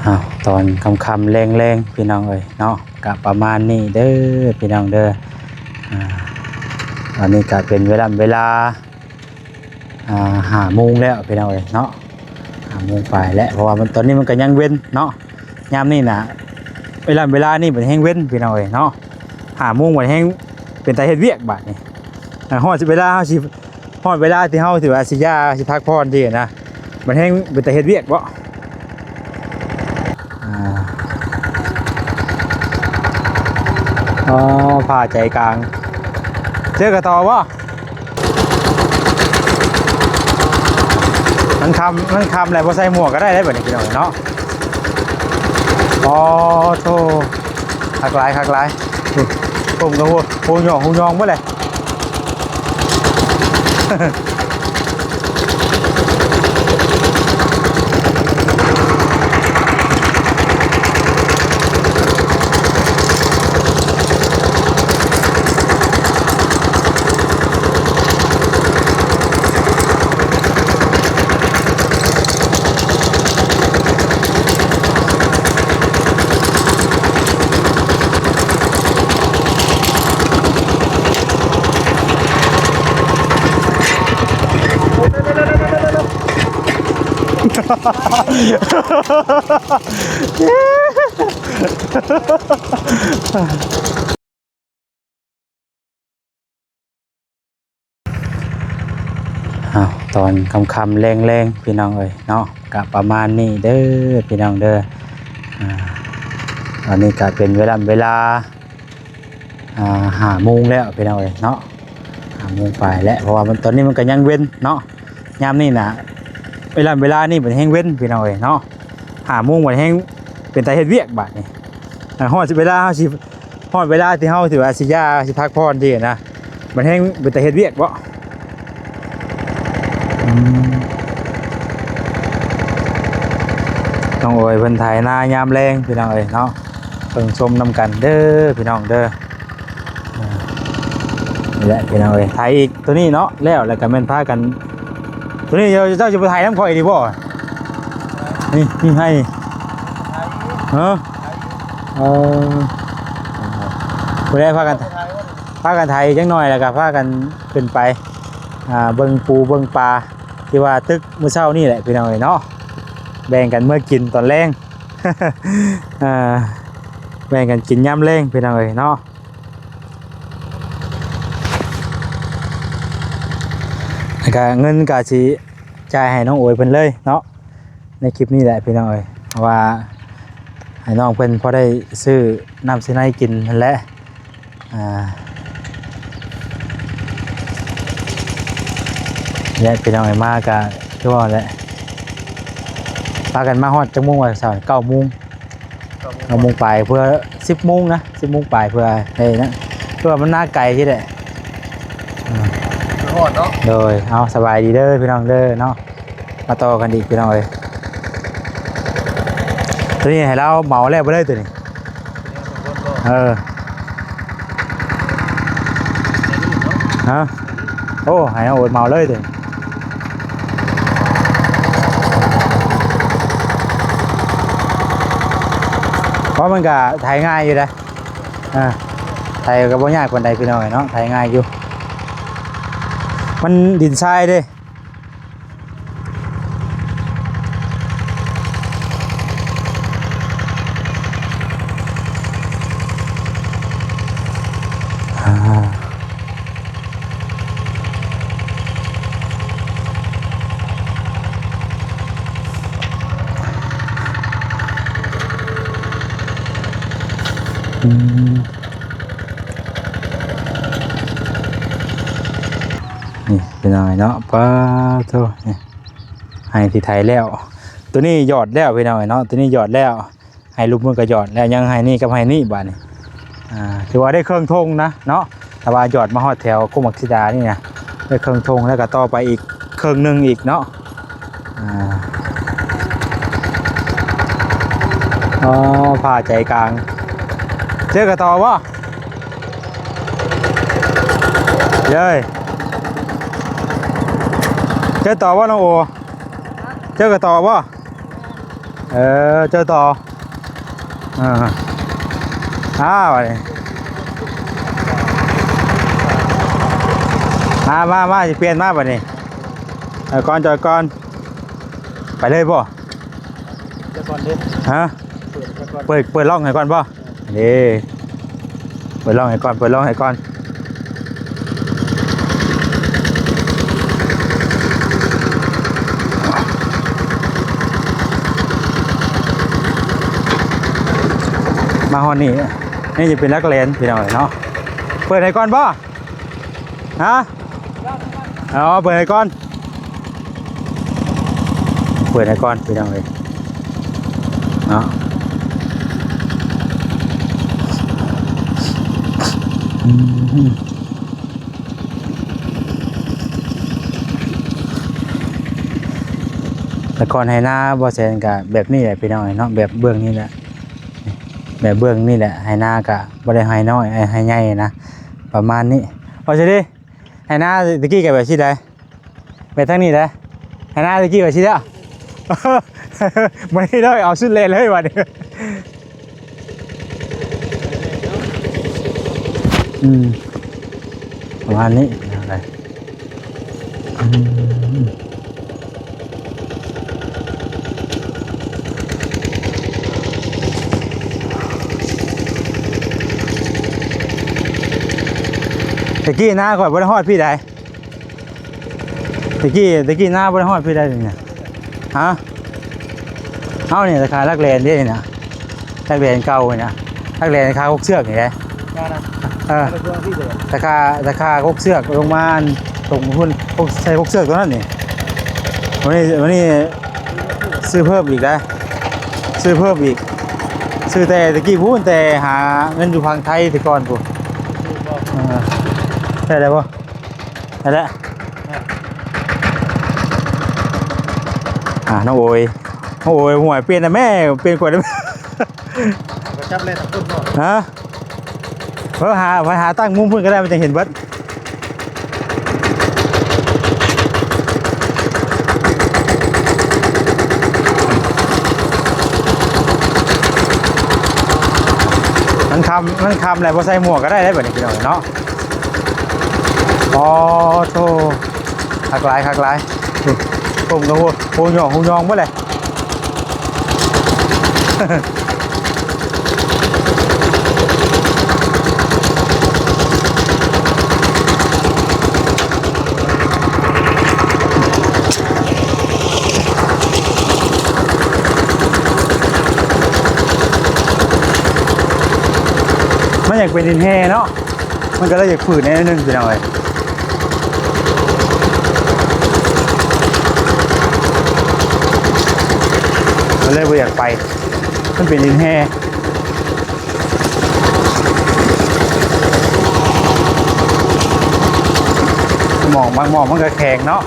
ອ້າວ ຕອນຄ່ຳໆ ແລງໆ ພີ່ນ້ອງເອີຍເນາະ ກະປະມານນີ້ເດີພີ່ນ້ອງເດີ. ອ່າ ຕອນນີ້ກະເປັນເວລາ ເວລາ ອ່າ ຫ້າໂມງແລ້ວພີ່ນ້ອງເອີຍເນາະ ຫ້າໂມງປາຍແລ້ວ ເພາະວ່າມັນ ຕອນນີ້ມັນກະຍັງເວັນເນາະ. ຍາມນີ້ນະ ເວລາ ເວລານີ້ມັນແຮງເວັນພີ່ນ້ອງເອີຍເນາະ ຫ້າໂມງບັດແຮງເປັນຕາເຮັດວຽກບາດນີ້. ອ່າ ຮອດເວລາເຮົາຊິ ຮອດເວລາທີ່ເຮົາ ທີ່ວ່າຊິຢາ ຊິພັກຜ່ອນທີ່ນະ ມັນແຮງເປັນຕາເຮັດວຽກເບາະ. ອ່າ ອໍ ພາໃຈກາງ ເຈີກະຕໍ່ບໍ່? ມັນຄ່ຳ ມັນຄ່ຳແລ້ວ ບໍ່ໃສ່ໝວກກະໄດ້ເດ້ບາດນີ້ ພີ່ນ້ອງເນາະ. ອໍ ໂທ້ ຄັກຫຼາຍ ຄັກຫຼາຍ. ໂອ້ ຜົມກະຮູ້ ຮູ້ຍອງ ຮູ້ຍອງເບິດແຫຼະ. ອ້າວ ຕອນຄ່ຳໆ ແລງໆ ພີ່ນ້ອງເອີຍເນາະ ກະປະມານນີ້ເດີພີ່ນ້ອງເດີ. ອ່າ ຕອນນີ້ກະເປັນເວລາ ເວລາ ອ່າ ຫ້າໂມງແລ້ວພີ່ນ້ອງເອີຍເນາະ ຫ້າໂມງປາຍແລ້ວ ເພາະວ່າມັນ ຕອນນີ້ມັນກະຍັງເວັນເນາະ. ຍາມນີ້ນະ ເວລາ ເວລານີ້ມັນແຮງເວັນພີ່ນ້ອງເອີຍເນາະ ຫ້າໂມງບັດແຮງເປັນຕາເຮັດວຽກບາດນີ້. ອ່າ ຮອດເວລາເຮົາຊິ ຮອດເວລາທີ່ເຮົາ ທີ່ວ່າຊິຢາ ຊິພັກຜ່ອນທີ່ນະ ມັນແຮງເປັນຕາເຮັດວຽກເບາະ. ອືມ ນ້ອງໂອຍເພິ່ນໄຖນາຍາມແລງພີ່ນ້ອງເອີຍເນາະ ເບິ່ງຊົມນຳກັນເດີພີ່ນ້ອງເດີ. ອ່າ ນີ້ແຫຼະພີ່ນ້ອງເອີຍ ໄຖອີກໂຕນີ້ເນາະ ແລ້ວ ແລ້ວກະແມ່ນພາກັນ ໂຕນີ້ເຈົ້າ ເຈົ້າຊິໄປໄຖນຳຂ້ອຍນີ້ບໍ່? ນີ້ ນີ້ໃຫ້ ເອີ ເອີ ຜູ້ໃດພາກັນ ພາກັນໄຖຈັກໜ່ອຍ ແລ້ວກະພາກັນຂຶ້ນໄປ ອ່າ ເບິ່ງປູເບິ່ງປາ ທີ່ວ່າຕຶກມື້ເຊົ້ານີ້ແຫຼະພີ່ນ້ອງເອີຍເນາະ ແບ່ງກັນເມືອກິນຕອນແລງ ອ່າ ແບ່ງກັນກິນຍາມແລງພີ່ນ້ອງເອີຍເນາະ. ແລ້ວກະເງິນກະຊິຈ່າຍໃຫ້ນ້ອງໂອຍເພິ່ນເລີຍເນາະ ໃນຄລິບນີ້ແຫຼະພີ່ນ້ອງເອີຍ ເພາະວ່າໃຫ້ນ້ອງເພິ່ນພໍໄດ້ຊື້ນ້ຳຊື້ໃນກິນຫັ້ນແຫຼະ. ອ່າ ແລະພີ່ນ້ອງເອີຍ ມາກະຄືວ່າແຫຼະ ພາກັນມາຮອດຈັກໂມງວະ? ເກົ້າໂມງ ເກົ້າໂມງປາຍ ເພື່ອສິບໂມງນະ ສິບໂມງປາຍ ເພື່ອໄດ້ນະ ເພື່ອມັນນາໄກຊີ້ແຫຼະ. ອ່າ ຄືຮອດເນາະ ໂດຍ ເອົາ ສະບາຍດີເດີພີ່ນ້ອງເດີເນາະ ມາຕໍ່ກັນອີກພີ່ນ້ອງເອີຍ. ໂຕນີ້ໃຫ້ລາວເໝົາແລ້ວບໍ່ເລີຍໂຕນີ້? ເອີ ຮະ ໂອ້ ໃຫ້ເຮົາໂອດເໝົາເລີຍເດ້ ເພາະມັນກະໄຖງ່າຍຢູ່ເດ້ ອ່າ ໄຖກະບໍ່ຍາກປານໃດພີ່ນ້ອງເນາະ ໄຖງ່າຍຢູ່ ມັນດິນຊາຍເດ້. ອືມ ນີ້ ພີ່ນ້ອງເນາະ ປາໂທ້ ນີ້ ໄຮ່ທີ່ໄຖແລ້ວ ໂຕນີ້ຢອດແລ້ວພີ່ນ້ອງເນາະ ໂຕນີ້ຢອດແລ້ວ ໄຮ່ລຸ່ມເພິ່ນກະຢອດແລ້ວ ຍັງໄຮ່ນີ້ກັບໄຮ່ນີ້ບາດນີ້ ອ່າ ຖືວ່າໄດ້ເຄິ່ງທົ່ງນະເນາະ ຖ້າວ່າຢອດມາຮອດແຖວໂຄກໝາກສີດານີ້ນະ ໄດ້ເຄິ່ງທົ່ງ ແລ້ວກະຕໍ່ໄປອີກເຄິ່ງໜຶ່ງອີກເນາະ ອ່າ ອໍ ພາໃຈກາງ ເຈີກະຕໍ່ບໍ່? ເອີຍ ເຈີຕໍ່ບໍ່ນ້ອງໂອ? ເຈີກະຕໍ່ບໍ່? ເອີ ເຈີຕໍ່ ເອີ ອ້າວ ມາ ມາ ມາ ຊິປ່ຽນມາບັດນີ້ ຈອດກ່ອນ ຈອດກ່ອນ ໄປເລີຍບໍ່? ຈອດກ່ອນເດ້ ຮະ? ເປີດ ເປີດ ເປີດລອງໃຫ້ກ່ອນບໍ່? ເດ້ ເປີດລອງໃຫ້ກ່ອນ ເປີດລອງໃຫ້ກ່ອນ ມາຮອດນີ້ ນີ້ຈະເປັນຫຼັກແລນພີ່ນ້ອງເນາະ ເປີດໃຫ້ກ່ອນບໍ່? ຮະ? ເອົາ ເປີດໃຫ້ກ່ອນ ເປີດໃຫ້ກ່ອນພີ່ນ້ອງເອີຍເນາະ ອືມ ແຕ່ກ່ອນໄຮ່ນາບໍ່ແສນກະແບບນີ້ແຫຼະພີ່ນ້ອງເອີຍເນາະ ແບບເບື້ອງນີ້ແຫຼະ ແບບເບື້ອງນີ້ແຫຼະ ໄຮ່ນາກະບໍ່ໄດ້ໄຮ່ນ້ອຍ ໄຮ່ໃຫຍ່ນະ ປະມານນີ້ ວ່າຊິເດ້ ໄຮ່ນາແຕ່ກີ້ກໍແບບຊີ້ໃດ ແບບທາງນີ້ໃດ ໄຮ່ນາແຕ່ກີ້ແບບຊີ້ແລ້ວ ມື້ນີ້ເລີຍ ເອົາສຸດແລນເລີຍບັດນີ້ ອືມ ປະມານນີ້ ອືມ. ແຕ່ກີ້ນາຂ້ອຍບໍ່ໄດ້ຮອດພີ້ໃດ ແຕ່ກີ້ ແຕ່ກີ້ນາບໍ່ໄດ້ຮອດພີ້ໃດນີ້ນະ ຮະ ເຮົານີ້ລາຄາຫຼັກແລນເດ້ນີ້ນະ ຫຼັກແລນເກົ່ານີ້ນະ ຫຼັກແລນຄາຫົກເຊືອກນີ້ແຫຼະ ວ່ານະ ເອີ ລາຄາ ລາຄາຫົກເຊືອກລົງມາຕົງພຸ້ນ ຫົກ ໃສ່ຫົກເຊືອກຕົງນັ້ນນີ້ ວັນນີ້ ວັນນີ້ຊື້ເພີ່ມອີກໄດ໋ ຊື້ເພີ່ມອີກ ຊື້ແຕ່ແຕ່ກີ້ພຸ້ນ ແຕ່ຫາເງິນຢູ່ຝັ່ງໄທແຕ່ກ່ອນພຸ້ນ ເອີ ໄດ້ແລ້ວບໍ່? ໄດ້ແລ້ວ ອ່າ ນ້ອງໂອຍ ນ້ອງໂອຍ ຫ້ວຍ ປ່ຽນນະແມ່ ປ່ຽນກວ່ານະ ກໍຈັບແລ່ນນຳຄົນເນາະ ຮະ ເອີ ຫາ ໄປຫາຕັ້ງມຸມພຸ້ນກໍໄດ້ ມັນຈະເຫັນເບິດ ມັນຄ່ຳ ມັນຄ່ຳແລ້ວ ບໍ່ໃສ່ໝວກກໍໄດ້ເດ້ບັດນີ້ ພີ່ນ້ອງເນາະ. ອໍ ໂທ້ ຄັກຫຼາຍ ຄັກຫຼາຍ ໂອ້ ຜົມກໍຫົວ ຫົວຫຍອງ ຫົວຫຍອງເບິດແຫຼະ ມັນຢາກເປັນດິນແຮ່ເນາະ. ມັນກໍເລີຍຢາກຝືນແດ່ໜ້ອຍໜຶ່ງ ພີ່ນ້ອງເອີຍ ກໍເລີຍບໍ່ຢາກໄປ ມັນເປັນດິນແຮ່ ໝອກ ບາງໝອກມັນກໍແຂງເນາະ.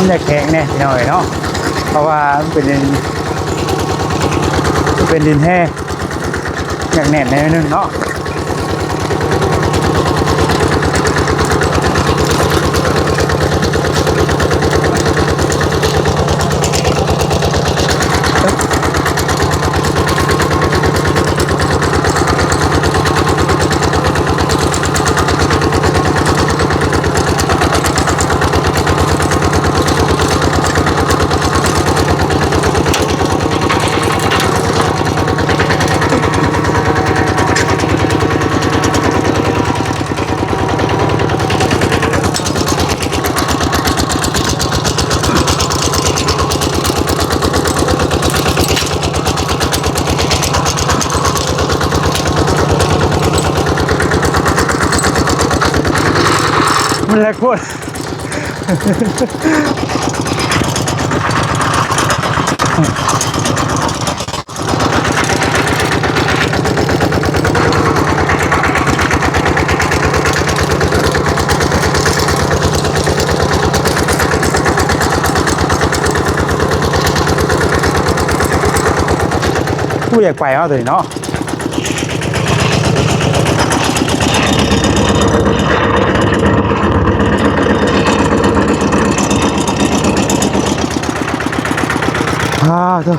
ມັນຈະແຂງແດ່ ພີ່ນ້ອງເອີຍເນາະ ເພາະວ່າມັນເປັນ ມັນເປັນດິນແຮ່ ໜັກແໜ້ນແດ່ໜ້ອຍໜຶ່ງເນາະ. ເ ມັນແຫຼກໂພດ. ຜູ້ຢາກໄປເຮົາໂຕນີ້ເນາະ. ອາ ໂທ້.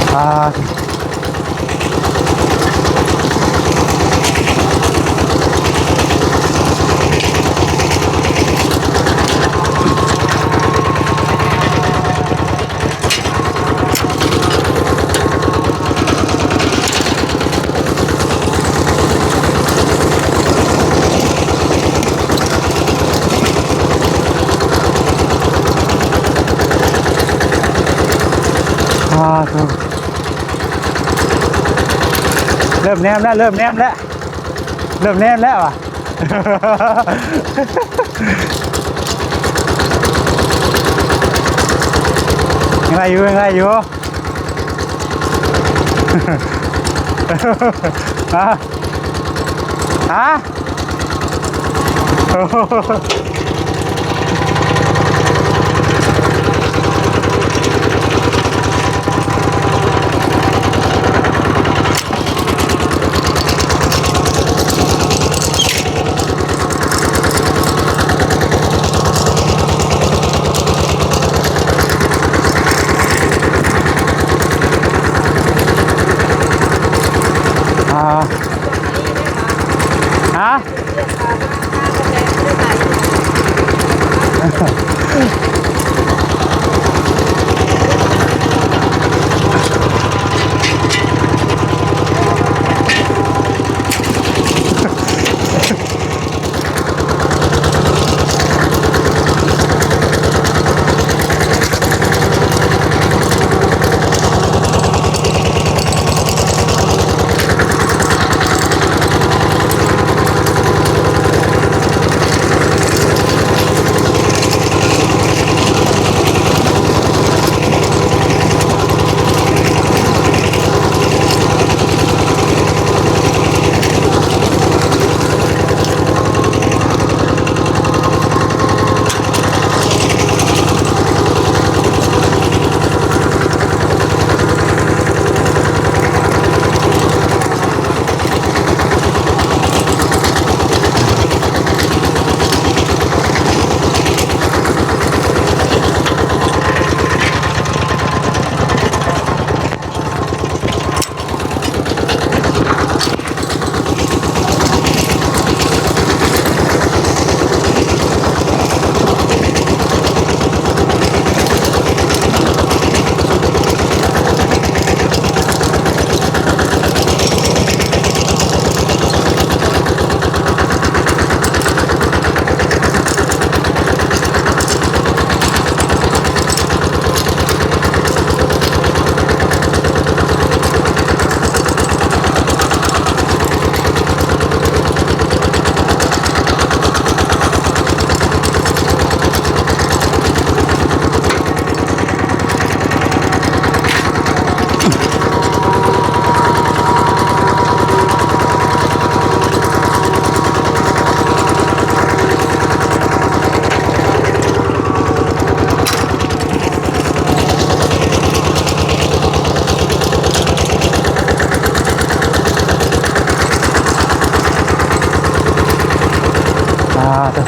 ອາ ອາ ໂທ້ ເລີ່ມແນມແລ້ວ ເລີ່ມແນມແລ້ວ ເລີ່ມແນມແລ້ວອະ. ຍັງໄດ້ຢູ່ ຍັງໄດ້ຢູ່. ຮະ ຮະ. ອາ ຮະ. ອ່າ ເຕີ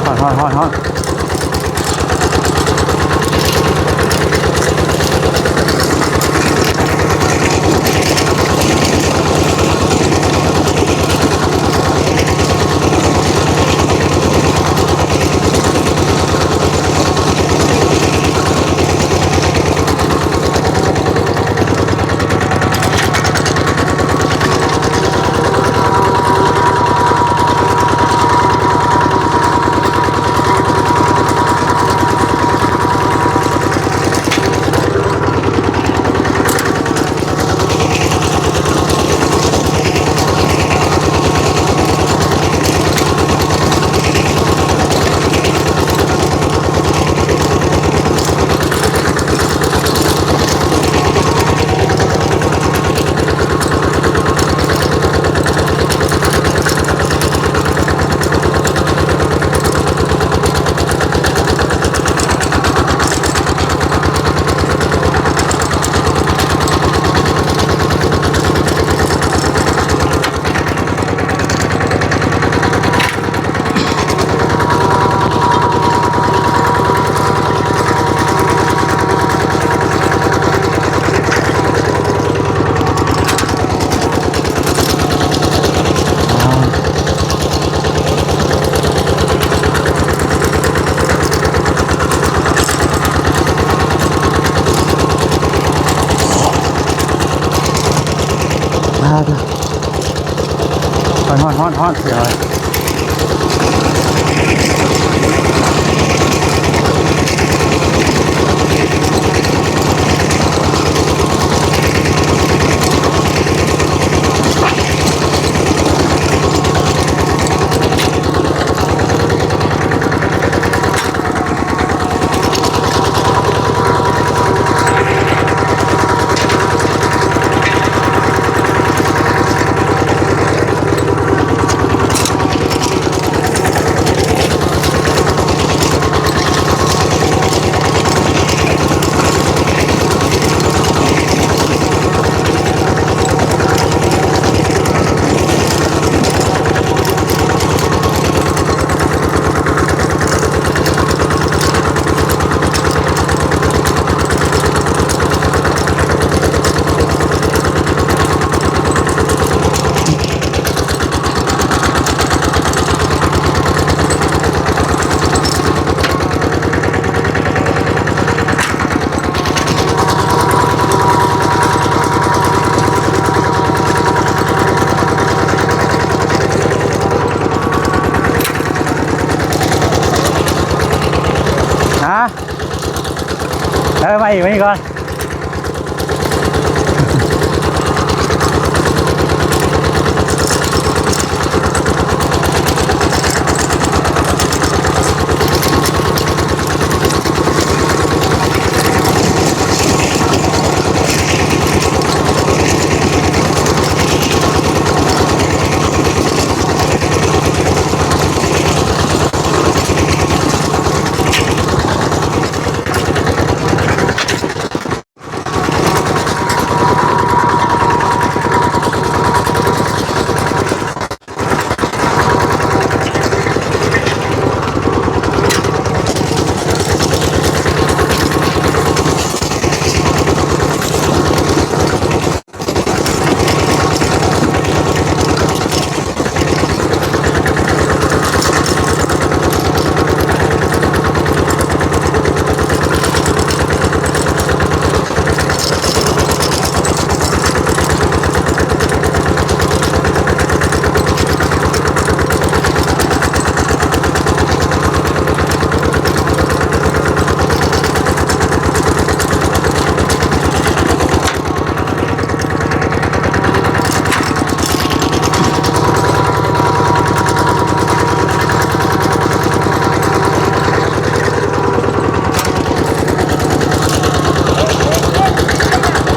ຮ້ອນ ຮ້ອນ ຮ້ອນ ຮ້ອນ. ຮ້ອນ ຮ້ອນ ຮ້ອນ ເສຍເລີຍ. ຮະ? ເອີ ມາອີກ ມາອີກກ່ອນ.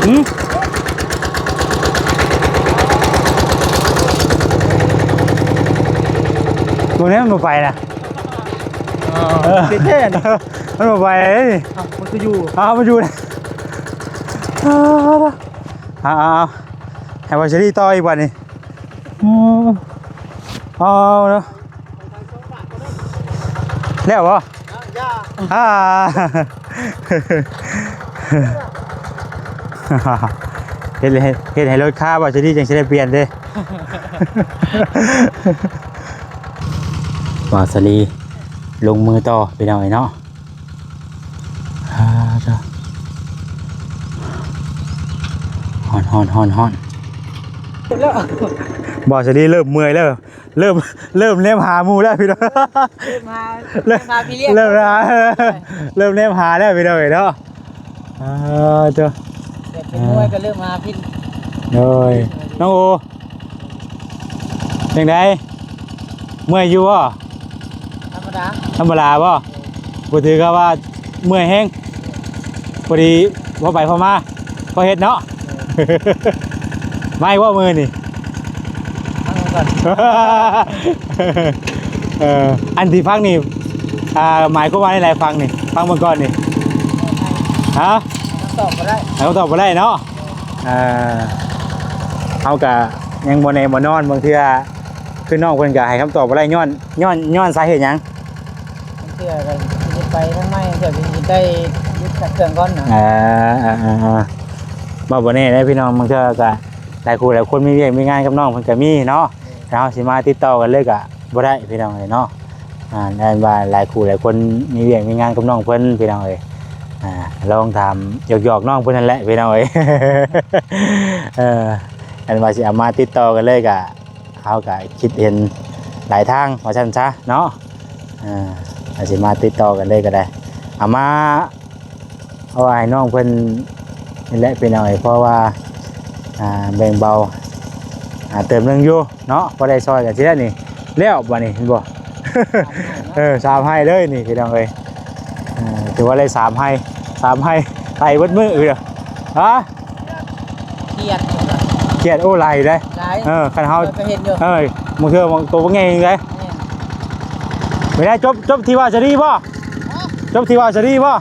ຫືມ? ຕົວນີ້ມັນບໍ່ໄປນະ. ເອີ ເອີ ຕິດແທ້ນີ້ ມັນບໍ່ໄປເລີຍນີ້. ເອົ້າ ມັນຄືຢູ່ ເອົາ ມັນຢູ່ນະ. ເອົາ ເອົາ ເອົາ ໃຫ້ວ່າຊິດີຕໍ່ອີກບາດນີ້. ອືມ. ເອົາເນາະ ແລ້ວບໍ່? ອ່າ ເຮັດໃຫ້ ເຮັດໃຫ້ລົດຄາ ບ່າວສາລີຈັ່ງຊິໄດ້ປ່ຽນເດ້. ບ່າວສາລີລົງມືຕໍ່ ພີ່ນ້ອງເອີຍເນາະ. ອ່າ ຮ້ອນ ຮ້ອນ ຮ້ອນ ຮ້ອນ. ບ່າວສາລີເລີ່ມເມື່ອຍແລ້ວ. ເລີ່ມ ເລີ່ມແນມຫາໝູ່ແລ້ວພີ່ນ້ອງ ເລີ່ມຫາ ເລີ່ມ ເລີ່ມຫາພີ່ລ້ຽງ ເລີ່ມຫາ ເລີ່ມແນມຫາແລ້ວພີ່ນ້ອງເອີຍເນາະ. ອ່າ ເຈົ້າ ແບບເປັນມວຍກໍເລີ່ມຫາພິດ. ໂດຍ ນ້ອງໂອ ຈັ່ງໃດ ເມື່ອຍຢູ່ບໍ່? ທຳມະດາ ທຳມະດາບໍ່? ບໍ່ຖືກກັບວ່າເມື່ອຍແຮງ ພໍດີພໍໄປພໍມາ ພໍເຮັດເນາະ. ເອີ ມາອີກບໍ່ມື້ນີ້? ມາກ່ອນ ເອີ ອັນທີ່ຟັງນີ້ ອ່າ ໝາຍຄວາມວ່າໃດ ໃດຟັງນີ້ ຟັງເບິ່ງກ່ອນນີ້ ຮະ? ຕອບບໍ່ໄດ້ ໃຫ້ຄຳຕອບບໍ່ໄດ້ເນາະ. ເອີ ເຮົາກະຍັງບໍ່ແນ່ບໍ່ນອນ ບາງເທື່ອ ຄືນ້ອງເພິ່ນກໍໃຫ້ຄຳຕອບບໍ່ໄດ້ ຍ້ອນ ຍ້ອນ ຍ້ອນສາເຫດຫຍັງ? ບາງເທື່ອກໍຊິໄປທາງໃໝ່ ບາງເທື່ອກໍຊິໄດ້ຢຸດຈັກເຄື່ອງກ່ອນນະ. ເອີ ເວົ້າບໍ່ແນ່ເດ້ພີ່ນ້ອງ ບາງເທື່ອກໍຫຼາຍຄູ່ຫຼາຍຄົນມີວຽກມີງານກັບນ້ອງເພິ່ນກໍມີເນາະ. ແຕ່ເຮົາຊິມາຕິດຕໍ່ກັນເລີຍກໍບໍ່ໄດ້ພີ່ນ້ອງເອີຍເນາະ. ອ່າ ແມ່ນວ່າຫຼາຍຄູ່ຫຼາຍຄົນມີວຽກມີງານກັບນ້ອງເພິ່ນພີ່ນ້ອງເອີຍ. ອ່າ ລອງຖາມຫຍອກໆນ້ອງເພິ່ນນັ້ນແຫຼະພີ່ນ້ອງເອີຍ. ເອີ ອັນວ່າຊິເອົາມາຕິດຕໍ່ກັນເລີຍກໍ ເຮົາກໍຄິດເຫັນຫຼາຍທາງວ່າຊັ້ນຊະເນາະ. ເອີ ອາດຊິມາຕິດຕໍ່ກັນເລີຍກໍໄດ້ ເອົາມາ ເພາະວ່າໃຫ້ນ້ອງເພິ່ນນີ້ແຫຼະພີ່ນ້ອງເອີຍ ເພາະວ່າ ອ່າ ແບ່ງເບົາ ອ່າ ເຕີມໜຶ່ງຢູ່ເນາະ ພໍໄດ້ຊ່ອຍກັນຊິໄດ້ນີ້. ແລ້ວບາດນີ້ເຫັນບໍ່? ເອີ ສາມໄຮ່ເລີຍນີ້ພີ່ນ້ອງເອີຍ. ເອີ ຖືວ່າໄດ້ສາມໄຮ່ ສາມໄຮ່ ໄຖເບິດມື້ເອີຍ. ຮະ? ຂຽດ ຂຽດ ໂອ້ ຫຼາຍເດ້. ຫຼາຍ ເອີ ຄັນເຮົາ ຂ້ອຍກໍເຫັນຢູ່ ເອີ ບາງເທື່ອບາງໂຕບັກໃຫຍ່ເດ້. ແມ່ນ ເວລາຈົບ ຈົບທີ່ວ່າສະດີບໍ່? ຮະ? ຈົບທີ່ວ່າສະດີບໍ່?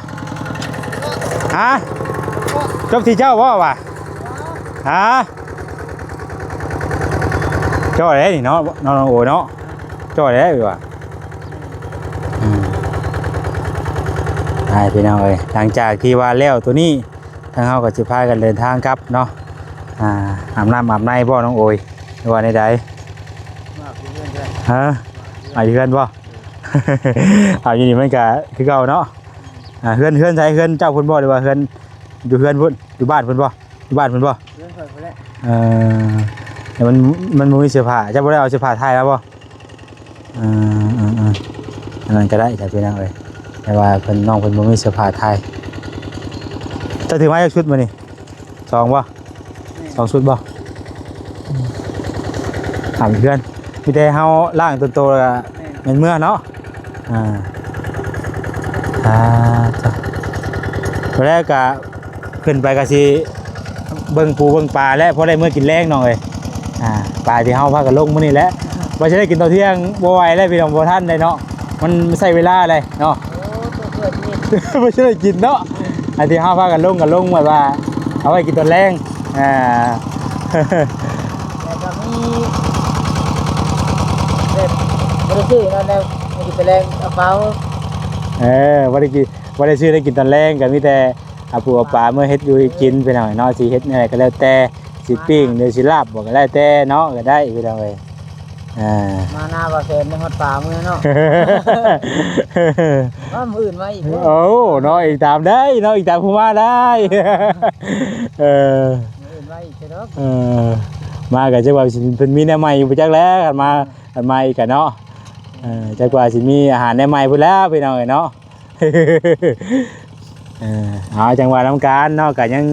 ຮະ? ຈົບທີ່ເຈົ້າບໍ່ວະ? ຮະ? ເຈົ້າໄດ້ນີ້ເນາະ ນ້ອງໂອເນາະ ເຈົ້າໄດ້ວ່າ. ອືມ ໄປພີ່ນ້ອງເອີຍ ຫຼັງຈາກທີ່ວ່າແລ້ວໂຕນີ້ ທາງເຮົາກໍຊິພາກັນເດີນທາງກັບເນາະ. ອາ ອາບນ້ຳອາບໃນບໍ່ນ້ອງໂອຍ ຫຼືວ່າແນວໃດ? ຮະ? ອາບຢູ່ເຮືອນບໍ່? ອາບຢູ່ນີ້ມັນກະຄືເກົ່າເນາະ. ອາ ເຮືອນ ເຮືອນໃສ? ເຮືອນເຈົ້າພຸ້ນບໍ່ ຫຼືວ່າເຮືອນ ຢູ່ເຮືອນພຸ້ນ ຢູ່ບ້ານພຸ້ນບໍ່? ຢູ່ບ້ານພຸ້ນບໍ່? ເຮືອນຂ້ອຍພຸ້ນແຫຼະ. ເອີ ແຕ່ມັນ ມັນບໍ່ມີເສື້ອຜ້າ ເຈົ້າບໍ່ໄດ້ເອົາເສື້ອຜ້າຖ່າຍມາບໍ່? ເອີ ເອີ ເອີ ອັນນັ້ນກໍໄດ້ຈ້ະພີ່ນ້ອງເອີຍ ແຕ່ວ່າເພິ່ນ ນ້ອງເພິ່ນບໍ່ມີເສື້ອຜ້າຖ່າຍ. ເຈົ້າຖືມາຈັກຊຸດມື້ນີ້? ສອງບໍ່? ແມ່ນ ສອງຊຸດບໍ່? ອືມ ອາບຢູ່ເຮືອນ ມີແຕ່ເຮົາລ້າງຕົນໂຕແລ້ວກໍ ແມ່ນ ແມ່ນເມືອເນາະ. ອ່າ ອ່າ ເຈົ້າ ແລ້ວກໍ ຂຶ້ນໄປກໍຊິເບິ່ງປູເບິ່ງປາແຫຼະ ພໍໄດ້ເມືອກິນແລງນ້ອງເອີຍ. ອ່າ ປາທີ່ເຮົາພາກັນລົງມື້ນີ້ແຫຼະ ວ່າຊິໄດ້ກິນຕອນທ່ຽງບໍ່ໄຫວແລ້ວພີ່ນ້ອງ ບໍ່ທັນໄດ້ເນາະ ມັນໃຊ້ເວລາໄດ໋ເນາະ. ໂອ້ ຕົວເກີດນີ້ ບໍ່ຊິໄດ້ກິນເນາະ. ອັນທີ່ເຮົາພາກັນລົງກໍລົງແບບວ່າເອົາໄວ້ກິນຕອນແລງ. ອ່າ ແລ້ວກໍມີແບບບໍ່ໄດ້ຊື້ນັ້ນແລ້ວ ມີແຕ່ແລງກະເປົາ. ເອີ ບໍ່ໄດ້ກິນ ບໍ່ໄດ້ຊື້ໄດ້ກິນຕອນແລງ ກໍມີແຕ່ ເອົາປູເອົາປາເມືອເຮັດຢູ່ເຮັດກິນພີ່ນ້ອງເນາະ ຊິເຮັດແນວໃດກໍແລ້ວແຕ່ ຊິປີ້ງຫຼືຊິລາບບໍ່ກໍແລ້ວແຕ່ເນາະ ກໍໄດ້ພີ່ນ້ອງເອີຍ. ອ່າ ມາໜ້າບ່າວແສນໄດ້ຮອດປາເມືອເນາະ. ວ່າມື້ອື່ນມາອີກເດີ. ໂອ້ ເນາະ ອີກຕາມໄດ້ເນາະ ອີກຕາມຜູ້ມາໄດ້. ເອີ ມື້ອື່ນມາອີກເດີ. ເອີ ມາກໍຈັກວ່າຊິເພິ່ນມີແນວໃໝ່ຢູ່ບໍ່ຈັກແຫຼະ ຄັນມາ ຄັນມາອີກກະເນາະ. ເອີ ຈັກວ່າຊິມີອາຫານແນວໃໝ່ພຸ້ນແຫຼະພີ່ນ້ອງເອີຍເນາະ. ເອີ ເອົາ ຈັ່ງວ່ານຳກັນເນາະ ກໍຍັງ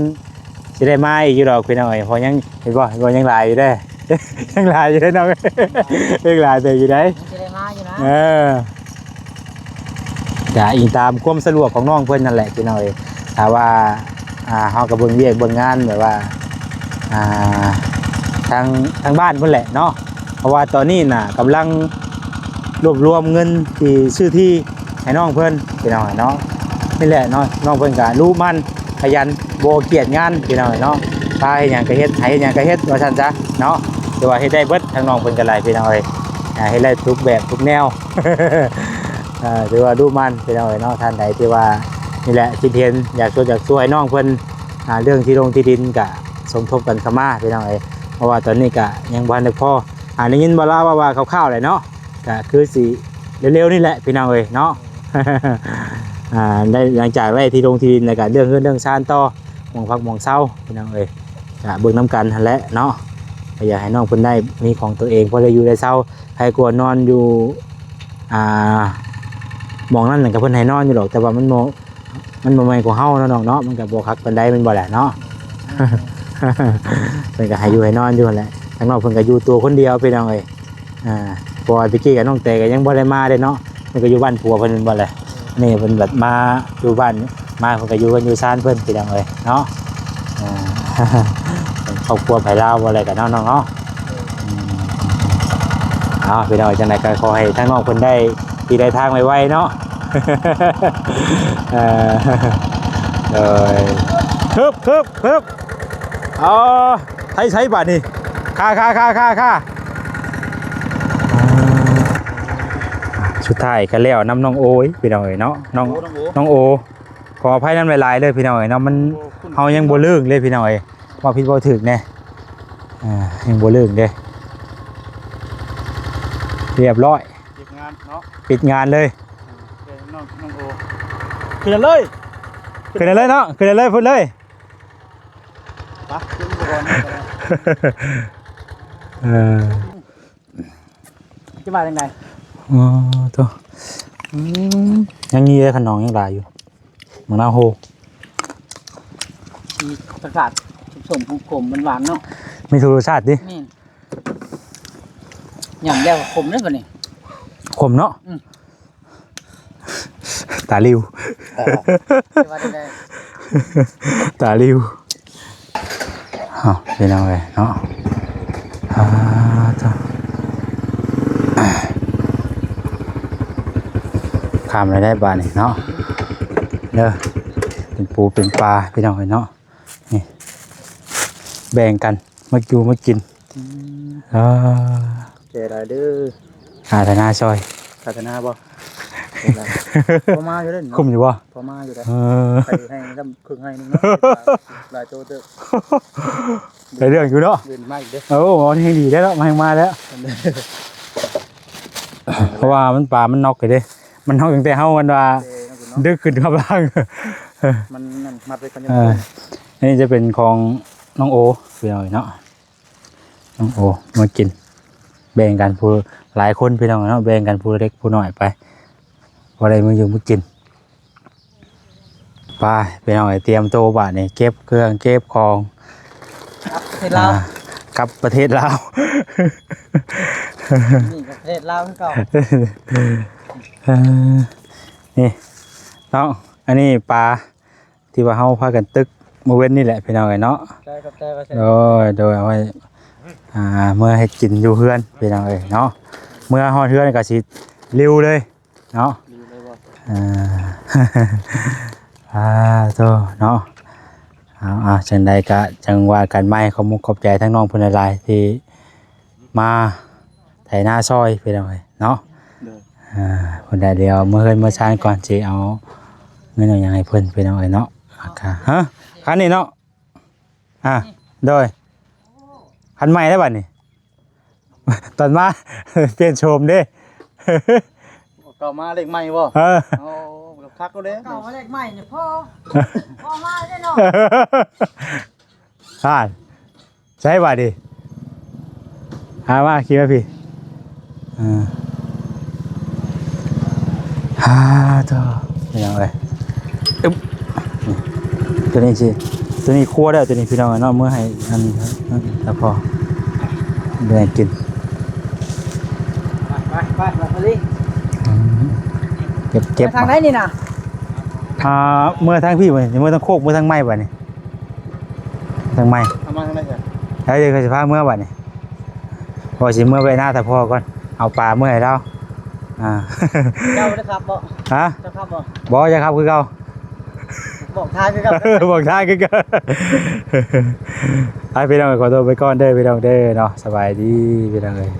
ຊິໄດ້ມາອີກຢູ່ດອກພີ່ນ້ອງເອີຍ ເພາະຍັງ ເຫັນບໍ່ ເຫັນບໍ່ ຍັງຫຼາຍຢູ່ເດ້ ຍັງຫຼາຍຢູ່ເດ້ນ້ອງ ຍັງຫຼາຍເຕີບຢູ່ເດ້ ຍັງຊິໄດ້ມາຢູ່ນະ. ເອີ ກໍອີງຕາມຄວາມສະດວກຂອງນ້ອງເພິ່ນນັ້ນແຫຼະພີ່ນ້ອງເອີຍ ຖ້າວ່າ ອ່າ ເຮົາກໍເບິ່ງວຽກເບິ່ງງານແບບວ່າ ອ່າ ທາງ ທາງບ້ານເພິ່ນແຫຼະເນາະ ເພາະວ່າຕອນນີ້ນະກຳລັງລວບລວມເງິນທີ່ຊື້ທີ່ໃຫ້ນ້ອງເພິ່ນພີ່ນ້ອງເນາະ. ນີ້ແຫຼະເນາະ ນ້ອງເພິ່ນກະລຸໝັ່ນຂະຫຍັນ ບໍ່ກຽດງານພີ່ນ້ອງເນາະ ພາເຮັດຫຍັງກະເຮັດ ໃຫ້ເຮັດຫຍັງກະເຮັດວ່າຊັ້ນຊະເນາະ. ແຕ່ວ່າເຮັດໄດ້ເບິດ ທາງນ້ອງເພິ່ນກະໄດ້ພີ່ນ້ອງເອີຍ. ອ່າ ເຮັດໄດ້ທຸກແບບທຸກແນວ ເອີ ຖືວ່າດຸໝັ່ນພີ່ນ້ອງເອີຍເນາະ. ທ່ານໃດທີ່ວ່າ ນີ້ແຫຼະ ຄິດເຫັນຢາກຊ່ວຍ ຢາກຊ່ວຍນ້ອງເພິ່ນ ອ່າ ເລື່ອງທີ່ລົງທີ່ດິນ ກະສົມທົບກັນເຂົ້າມາພີ່ນ້ອງເອີຍ ເພາະວ່າຕອນນີ້ກະຍັງບໍ່ທັນໄດ້ພໍ. ອ່າ ໄດ້ຍິນບ່າວລາວເວົ້າວ່າຄ່າວໆແຫຼະເນາະ ກະຄືຊິເລັວໆນີ້ແຫຼະພີ່ນ້ອງເອີຍເນາະ. ອ່າ ໄດ້ ຫຼັງຈາກໄດ້ທີ່ລົງທີ່ດິນແລ້ວກະເລື່ອງເຮືອນເລື່ອງຊານຕໍ່ ໝ່ອງພັກໝ່ອງເຊົາພີ່ນ້ອງເອີຍ ກະເບິ່ງນຳກັນຫັ້ນແຫຼະເນາະ. ກະຢາກໃຫ້ນ້ອງເພິ່ນໄດ້ມີຂອງຕົວເອງ ພໍໄດ້ຢູ່ໄດ້ເຊົາ ໃຜກວ່ານອນຢູ່ ອ່າ ໝ່ອງນັ້ນກະເພິ່ນໃຫ້ນອນຢູ່ດອກ ແຕ່ວ່າມັນບໍ່ ມັນບໍ່ແມ່ນຂອງເຮົາເນາະນ້ອງເນາະ ມັນກະບໍ່ຄັກປານໃດແມ່ນບໍ່ລະເນາະ. ເພິ່ນກະໃຫ້ຢູ່ໃຫ້ນອນຢູ່ຫັ້ນແຫຼະ ທາງນ້ອງເພິ່ນກະຢູ່ຕົວຄົນດຽວພີ່ນ້ອງເອີຍ. ອ່າ ເພາະວ່າແຕ່ກີ້ກັບນ້ອງແຕກະຍັງບໍ່ໄດ້ມາເດ້ເນາະ ເພິ່ນກະຢູ່ບ້ານຜົວເພິ່ນແມ່ນບໍ່ລະ. ນີ້ເພິ່ນແບບມາຢູ່ບ້ານ ມາເພິ່ນກະຢູ່ເຮືອນຢູ່ຊານເພິ່ນພີ່ນ້ອງເອີຍເນາະ. ອ່າ ເປັນຄອບຄົວໄທລາວບໍ່ໄດ້ກັນເນາະນ້ອງເນາະ. ອືມ ເອົາ ພີ່ນ້ອງ ຈັ່ງໃດກະຂໍໃຫ້ທາງນ້ອງເພິ່ນໄດ້ທີ່ໄດ້ທາງໄວໆເນາະ. ເອີ ເຮີບ ເຮີບ ເຮີບ ອໍ ໃຊ້ ໃຊ້ບາດນີ້ ຄ່າ ຄ່າ ຄ່າ ຄ່າ ຄ່າ. ສຸດທ້າຍກະແລ້ວນຳນ້ອງໂອຍພີ່ນ້ອງເອີຍເນາະ ນ້ອງ ໂອ້ ນ້ອງໂອ ຂໍອະໄພນຳຫຼາຍໆເດີພີ່ນ້ອງເອີຍເນາະ ມັນ ໂອ້ ເຮົາຍັງບໍ່ເລີກເລີຍພີ່ນ້ອງເອີຍ ເວົ້າຜິດເວົ້າຖືກແດ່. ອ່າ ຍັງບໍ່ເລີກເດ້ ຮຽບຮ້ອຍ ປິດງານເນາະ ປິດງານເລີຍ. ອືມ ເດີນ້ອງ ນ້ອງໂອ ຂຶ້ນເລີຍ ຂຶ້ນເລີຍເນາະ ຂຶ້ນເລີຍ ພຸ້ນເລີຍ ໄປ ຂຶ້ນກ່ອນ. ເອີ ຈະວ່າຈັ່ງໃດ? ອໍ ໂທ້ ອືມ ຍັງມີເດ້ ຂະໜອງຍັງຫຼາຍຢູ່ ໝາກນາວໂຮ ມີລົດຊາດສົ້ມໆ ຂົມໆ ຫວານໆ ເນາະ ມີທຸກລົດຊາດຕິ. ແມ່ນ ຫຍັງແລ້ວກໍຂົມເດ້ບັດນີ້ ຂົມເນາະ. ອືມ ຕາລິວ ເອີ ຊິວ່າຈັ່ງໃດ ຕາລິວ. ເອົາ ພີ່ນ້ອງເອີຍເນາະ ອ່າ ໂທ້ ຂ້າມໄດ້ບາດນີ້ເນາະ ເດີ ເປັນປູເປັນປາພີ່ນ້ອງເອີຍເນາະ. ນີ້ ແບ່ງກັນມາຢູ່ມາກິນ. ອືມ ອ່າ ຂອບໃຈຫຼາຍເດີ ອາທະນາຊ່ອຍ ອາທະນາບໍ່? ພໍມາຢູ່ເດ້ ຄຸ້ມຢູ່ບໍ່? ພໍມາຢູ່ເດ້ ເອີ ໄປໃຫ້ນຳເຄິ່ງໄຮ່ໜຶ່ງເນາະ ຫຼາຍໂຕເຕີບ ໄດ້ເລື່ອງຢູ່ເນາະ ເດີນມາອີກເດ້. ໂອ້ ເອົາແຮງດີແລ້ວເນາະ ມາແຮງມາແລ້ວ ເພາະວ່າມັນ ປາມັນນັອກເດ້ ມັນນັອກຕັ້ງແຕ່ເຮົາ ອັນວ່າ ເອີ ດຶກຂຶ້ນເຂົ້າຫຼັງ ມັນນັ້ນມັດໄວ້ກ່ອນ. ເອີ ອັນນີ້ຈະເປັນຂອງນ້ອງໂອ ພີ່ນ້ອງເອີຍເນາະ ນ້ອງໂອມາກິນ ແບ່ງກັນ ຜູ້ຫຼາຍຄົນພີ່ນ້ອງເນາະ ແບ່ງກັນຜູ້ເລັກຜູ້ນ້ອຍໄປ ພໍໄດ້ມື້ຢູ່ມື້ກິນ. ໄປພີ່ນ້ອງເອີຍ ຕຽມໂຕບາດນີ້ ເກັບເຄື່ອງເກັບຂອງ ກັບປະເທດລາວ ອ່າ ກັບປະເທດລາວ ນີ້ກັບປະເທດລາວຄືເກົ່າ. ເອີ ນີ້ນ້ອງ ອັນນີ້ປາ ທີ່ວ່າເຮົາພາກັນຕຶກມື້ເວັນນີ້ແຫຼະພີ່ນ້ອງເອີຍເນາະ. ໂດຍ ໂດຍ ເອົາໄວ້ ອ່າ ເມືອເຮັດກິນຢູ່ເຮືອນພີ່ນ້ອງເອີຍເນາະ ເມືອຮອດເຮືອນກະຊິລິວເລີຍເນາະ. ລິວເລີຍບໍ່? ອ່າ ອ່າ ໂທ້ເນາະ ເອົາ ເອົາ ຈັ່ງໃດກະຈັ່ງວ່າກັນໃໝ່. ຂອບມຸກຂອບໃຈທາງນ້ອງເພິ່ນຫຼາຍໆ ທີ່ມາ ໄຖນາຊ່ອຍພີ່ນ້ອງເອີຍເນາະ. ໂດຍ ອ່າ ພຸ້ນແຫຼະ ດຽວເມືອເຮືອນເມືອຊານກ່ອນ ຊິເອົາເງິນເອົາຫຍັງໃຫ້ເພິ່ນພີ່ນ້ອງເອີຍເນາະ. ອ່າ ຮະ ຄັນນີ້ເນາະ ອ່າ ໂດຍ ຄັນໃໝ່ແລ້ວບັດນີ້ ຕອນມາ ປ່ຽນໂສມເດ້ ເກົ່າມາເລກໃໝ່ບໍ່? ເອີ ໂອ້ ຄັກເດ້ ເກົ່າມາເລກໃໝ່ນີ້ພໍ ພໍມາເດ້ເນາະ. ອ່າ ໃສ່ບາດນີ້ ຫາມາ ຂີ່ມາພີ້ ອ່າ ອ່າ ໂທ້ ພີ່ນ້ອງເອີຍ ອຶບ ໂຕນີ້ຊິ ໂຕນີ້ຄົວແລ້ວ ໂຕນີ້ພີ່ນ້ອງເນາະ ເມືອໃຫ້ອັນ ອັນຕາພໍ່ແບ່ງກິນ ໄປ ໄປ ໄປ ໄປ ອືມ ເກັບ ເກັບ ໄປທາງໃດນີ້ນະ? ອ່າ ເມືອທາງພີ້ ເມືອທາງໂຄກ ເມືອທາງໃໝ່ບາດນີ້. ທາງໃໝ່ ເອົາມາທາງໃດຊະ? ເອີ ດຽວຂ້ອຍຊິພາເມືອບາດນີ້ ຂ້ອຍຊິເມືອໄປນາຕາພໍ່ກ່ອນ ເອົາປາເມືອໃຫ້ລາວ. ອ່າ ເຈົ້າບໍ່ໄດ້ຂັບບໍ່? ຮະ? ເຈົ້າຂັບບໍ່? ບໍ່ ຢາກຂັບຄືເກົ່າ ບອກທາງຄືເກົ່າ ບອກທາງຄືເກົ່າ. ໄປພີ່ນ້ອງ ຂໍໂຕໄປກ່ອນເດີພີ່ນ້ອງເດີເນາະ ສະບາຍດີພີ່ນ້ອງເອີຍ.